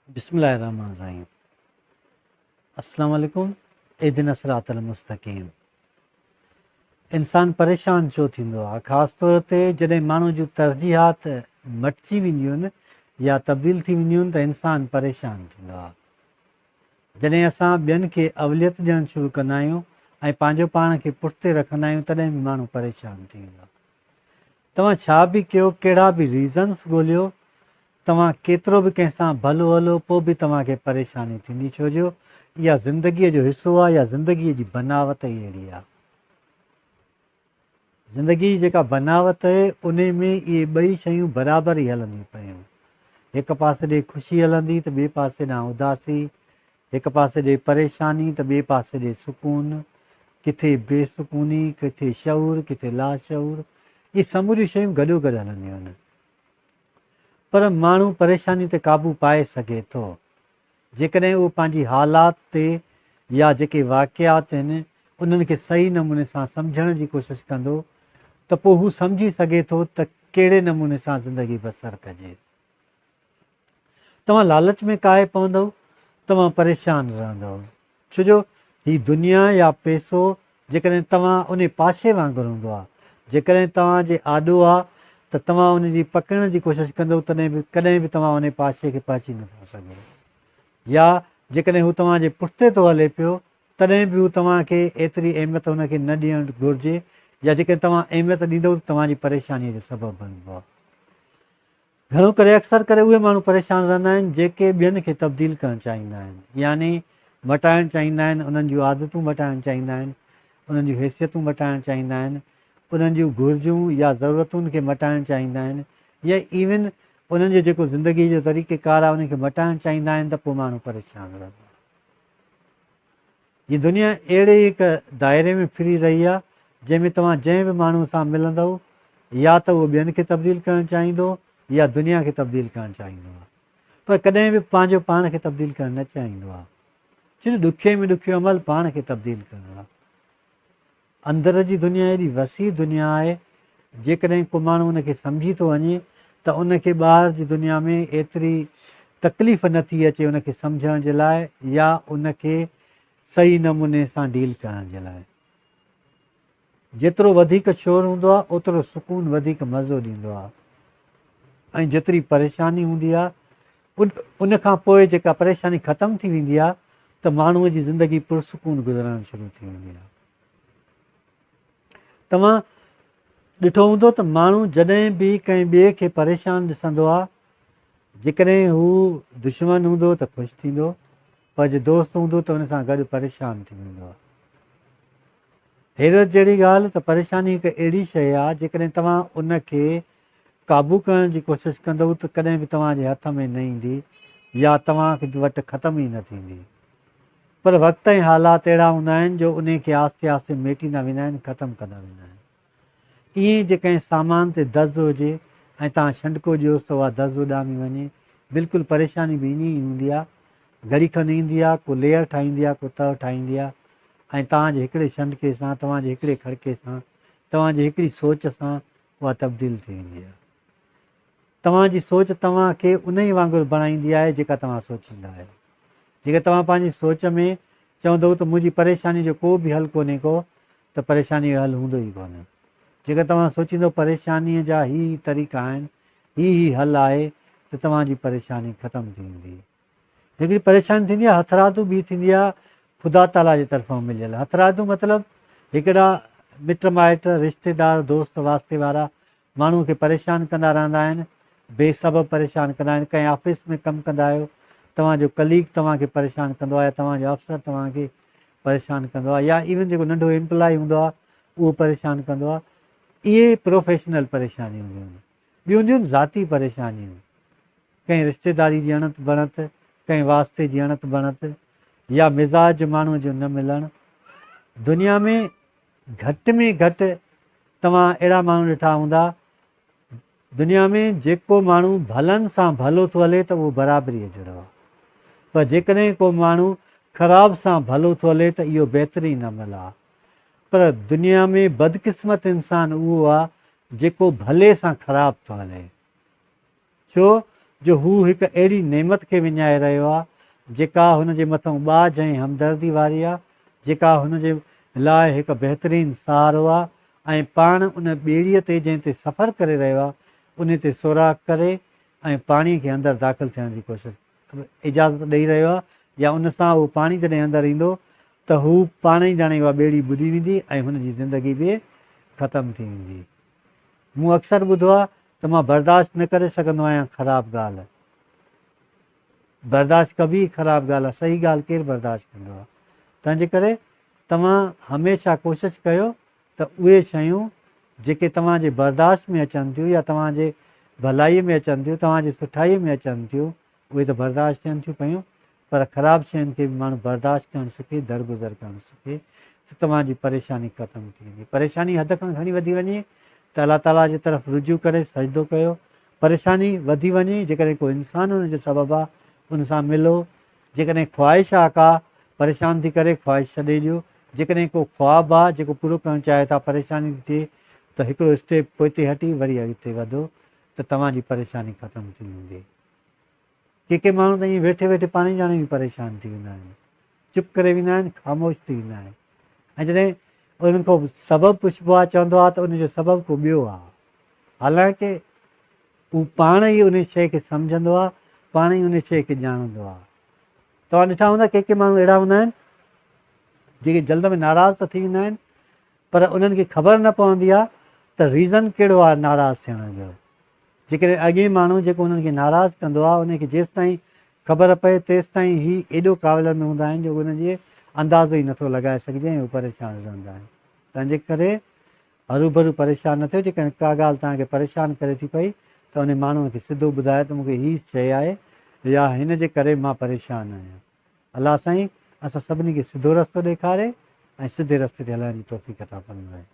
بسم الله الرحمن الرحيم السلام عليڪم اهدنا الصراط المستقيم انسان پريشان ڇو ٿيندو آهي خاص طور تي جڏهن ماڻهو جون ترجيحات مٽجي وينديون آهن يا تبديل ٿي وينديون آهن ته انسان پريشان ٿيندو آهي جڏهن اسان ٻين کي اوليت ڏيڻ شروع ڪندا آهيون ۽ پنهنجو پاڻ کي پٺتي رکندا آهيون تڏهن به ماڻهو پريشان ٿي ويندو آهي توهان ڇا به ڪيو ڪهڙا به ريزنس ڳوليو توهان ڪيترو به ڪنهن سان ڀلو هلو پوء به توهان کي پريشاني ٿيندي ڇو جو اها زندگيء جو حصو آهي يا زندگيء جي بناوت ئي اهڙي آهي. زندگيء جي جيڪا بناوت اهي انهي ۾ اهي ٻئي شيون برابر ئي هلنديون پيون. هڪ پاسي ڏي خوشي هلندي ته ٻئي پاسي ڏانهن اداسي، هڪ پاسي ڏي پريشاني ته ٻئي پاسي ڏي سڪون، ڪٿي بي سڪوني، ڪٿي شعور، ڪٿي لاشعور، اهي سموريون شيون گڏوگڏ هلنديون آهن. پر ماڻهو پريشاني تي قابو پائي سگهي ٿو، جيڪڏهن اهو پنهنجي حالات تي يا جيڪي واقعات آهن، انهن کي صحيح نموني سان سمجهڻ جي ڪوشش ڪندو ته پوء هو سمجهي سگهي ٿو ته ڪهڙي نموني سان زندگي بسر ڪجي. توهان لالچ ۾ ڪاهي پوندؤ، توهان پريشان رهندؤ. ڇو جو هي دنيا يا پئسو جيڪڏهن توهان انهي پاشي وانگر هوندو آ، جيڪڏهن توهان جي آڏو آ ته توهان ان جي پڪڙڻ جي ڪوشش ڪندؤ تڏهن به ڪڏهن به توهان انهي پاشي کي پهچي نه ٿا سگهو. يا جيڪڏهن هو توهان جي پٺتي ٿو هلي پيو تڏهن به هو توهان کي ايتري اهميت هن کي نه ڏيڻ گهرجي يا جيڪڏهن توهان اهميت ڏيندؤ ته توهان جي پريشانيء جو سبب بڻبو آ. گهڻو ڪري اڪثر ڪري اهي ماڻهو پريشان رهندا آهن جيڪي ٻين کي تبديل ڪرڻ چاهيندا آهن يعني مٽائڻ چاهيندا آهن انهن جون عادتون مٽائڻ چاهيندا آهن انهن جون حيثيتون مٽائڻ چاهيندا آهن انهن جون گهرجون يا ضرورتن کي مٽائڻ چاهيندا آهن يا ايون انهن جو جيڪو زندگي جو طريقه ڪار آهي ان کي مٽائڻ چاهيندا آهن ته پوء ماڻهو پريشان رهندو آهي. هيء دنيا اهڙي ئي هڪ دائري ۾ ڦري رهي آهي، جنهن ۾ توهان جنهن به ماڻهوء سان ملندؤ، يا ته اهو ٻين کي تبديل ڪرڻ چاهيندو يا دنيا کي تبديل ڪرڻ چاهيندو آهي، پر ڪڏهن به پنهنجو پاڻ کي تبديل ڪرڻ نه چاهيندو آهي. ڇو جو ڏکئي ۾ ڏکيو عمل پاڻ کي تبديل ڪرڻ آهي. اندر جي دنيا ايڏي وسيع دنيا آهي، جيڪڏهن ڪو ماڻهو ان کي سمجهي ٿو وڃي ته ان کي ٻاهر جي دنيا ۾ ايتري تڪليف نه ٿي اچي ان کي سمجهڻ جي لاء يا ان کي صحيح نموني سان ڊيل ڪرڻ جي لاء. جيترو وڌيڪ شور هوندو آهي اوترو سڪون وڌيڪ مزو ڏيندو آهي ۽ جيتري پريشاني هوندي آهي ان کان پوء جيڪا پريشاني ختم ٿي ويندي آهي ته ماڻهوء جي زندگي پرسڪون گذرڻ شروع ٿي ويندي آهي. توهان ڏٺو هوندو ته ماڻهو جڏهن به ڪنهن ٻئي کي پريشان ڏسندو آهي، جيڪڏهن هو دشمن هوندو ته خوش ٿيندو، پر جي دوست هوندو ته ان سان گڏ پريشان ٿي ويندو آهي. حيرت جهڙي ڳالهه ته پريشاني هڪ اهڙي شيء آهي، جيڪڏهن توهان ان کي قابو ڪرڻ جي ڪوشش ڪندؤ ته ڪڏهن به توهان جي هٿ ۾ نه ايندي يا توهان وٽ ختم ئي نه ٿيندي. پر وقت ۽ حالات اهڙا هوندا آهن جو انهي کي آهستي آهستي ميٽيندا ويندا آهن، ختم ڪندا ويندا آهن. ائين ئي جي ڪنهن سامان تي دز هجي ۽ توهان ڇنڊڪو ڏيوس ته اها دز اڏامي وڃي. بلڪل پريشاني به ائين ئي هوندي آهي. گهڙي کن ايندي آهي، ڪو ليئر ٺاهيندي آهي، ڪو تهه ٺاهيندي آهي ۽ توهان جي هڪڙي ڇنڊڪي سان، توهان جي هڪڙي کڙڪي سان، توهان جي هڪڙي سوچ سان اها تبديل ٿي ويندي آهي. توهان جي سوچ توهان کي انهيء وانگر بڻائيندي آهي جيڪا توهان سوچيندا آهيو. جيڪڏهن توهان پنهنجي سوچ ۾ چوندؤ ته منهنجي پريشانيء جو ڪو به حل ڪونهي ڪو ته پريشانيء جو حل هوندو ئي ڪونهي. جيڪڏهن توهان سوچيندؤ پريشانيء جا هي هي طريقا آهن، هي هي حل آهي ته توهان جي پريشاني ختم ٿي ويندي. هڪڙي پريشاني ٿيندي آهي هٿرادو ٻي ٿيندي آهي خدا تعاليٰ جي طرفان مليل هٿرادو مطلب هڪڙا مٽ مائٽ رشتيدار دوست واسطي وارا ماڻهو کي پريشان ڪندا رهندا آهن بي سبب پريشان ڪندا آهن ڪنهن آفيس ۾ ڪم ڪندا آهيو توهان جو ڪليگ توهان کي پريشان ڪندو آهي يا توهان جو افسر توهان کي پريشان ڪندو آهي يا ايون جيڪو ننڍو امپلائي هوندو آهي اهو پريشان ڪندو آهي اهي پروفيشنل پريشانيون هونديون آهن ٻيون هونديون آهن ذاتي پريشانيون ڪنهن رشتيداري جي اڻت بڻت، ڪنهن واسطي جي اڻت بڻت يا مزاج ماڻهوء جو نه ملڻ. دنيا ۾ گهٽ ۾ گهٽ توهان اهڙا ماڻهو ڏٺا هوندا، دنيا ۾ جيڪو ماڻهو ڀلن سان ڀلو ٿو هلي ته اهو برابريء جهڙو آهي، پر جيڪڏهن ڪو ماڻهو خراب سان ڀلو ٿو هلي ته اهو بهترين عمل آهي. پر دنيا ۾ بدقسمت انسان اهو آهي جيڪو ڀلي سان خراب ٿو هلي. ڇو جو هو هڪ اهڙي نعمت کي وڃائي رهيو آهي، جيڪا هن جي مٿئون ٻاجهه ۽ همدردي واري آهي، جيڪا هن جي لاء هڪ بهترين سهارو آهي ۽ پاڻ ان ٻيڙيء تي جنهن تي سفر ڪري رهيو آهي، انهي تي سوراخ ڪري ۽ پاڻي کي اندر داخل ٿيڻ جي ڪوشش اجازت ڏئي رهيو آهي يا ان سان اهو پاڻي جڏهن اندر ايندو ته هو پاڻ ئي ڄاڻي اها ٻيڙي ٻڏي ويندي ۽ هن جي زندگي به ختم ٿي ويندي. مون اڪثر ٻڌو آهي ته مان برداشت نه ڪري سگهندو آهيان خراب ڳالهه برداشت ڪبي ئي خراب ڳالهه آهي صحيح ڳالهه ڪير برداشت ڪندو آهي تنهنجي ڪري توهان هميشه ڪوشش ڪيو ته اهي شيون جيڪي توهان جي برداشت ۾ اچن ٿيون يا توهان جي ڀلائي ۾ اچن ٿيون توهان جي سٺائي ۾ اچن ٿيون اهي ته برداشت ٿين ٿيون پيون پر خراب شين کي به ماڻهو برداشت ڪرڻ سکي، درگذر ڪرڻ سکي ته توهان جي پريشاني ختم ٿي ويندي. پريشاني حد کان گهڻي وڌي وڃي ته الله تعاليٰ جي طرف رجوع ڪري سجدو ڪيو. پريشاني وڌي وڃي جيڪڏهن ڪو انسان ان جو سبب آ ان سان ملو. جيڪڏهن خواهش آ ڪا پريشان ٿي ڪري خواهش ڇڏي ڏيو. جيڪڏهن ڪو خواب آ جيڪو پورو ڪرڻ چاهيو ٿا پريشاني ٿي ٿئي ته هڪڙو اسٽيپ پوئتي هٽي وري اڳتي وڌو ته توهان جي پريشاني ختم ٿي ويندي. ڪي ڪي ماڻهو ته ائين ويٺي ويٺي پاڻ ئي ڄاڻي به پريشان ٿي ويندا آهن. چپ ڪري ويندا آهن، خاموش ٿي ويندا آهن ۽ جڏهن انهن کان سبب پڇبو آهي چوندو آهي ته ان جو سبب ڪو ٻيو آهي. حالانڪه هو پاڻ ئي ان شيء کي سمجهندو آهي، پاڻ ئي ان شيء کي ڄاڻندو آهي. توهان ڏٺا هوندا ڪي ڪي ماڻهو اهڙا هوندا آهن جيڪي جلد ۾ ناراض ته ٿي ويندا آهن پر انهن کي خبر نه پوندي آهي ته ريزن ڪهڙو آهي ناراض ٿيڻ جو. جيڪڏهن اڳئين ماڻهو جيڪو انهن کي ناراض ڪندو آهي انهي کي جيستائين خبر پئي تيستائين هي ايڏو ڪاوڙ ۾ هوندا آهن جو انهن جي اندازو ئي نٿو لڳائي سگهجي ۽ هو پريشان رهندا آهن تنهن جي ڪري هروڀرو پريشان نه ٿيو جيڪڏهن ڪا ڳالهه توهان کي پريشان ڪري ٿي پئي ته انهي ماڻهو کي سڌو ٻڌايو ته مون کي هي شيء آهي يا هن جي ڪري مان پريشان آهيان الله سائين اسان سڀني کي سڌو رستو ڏيکاري ۽ سڌي رستي تي هلڻ جي توفيق عطا فرمائي.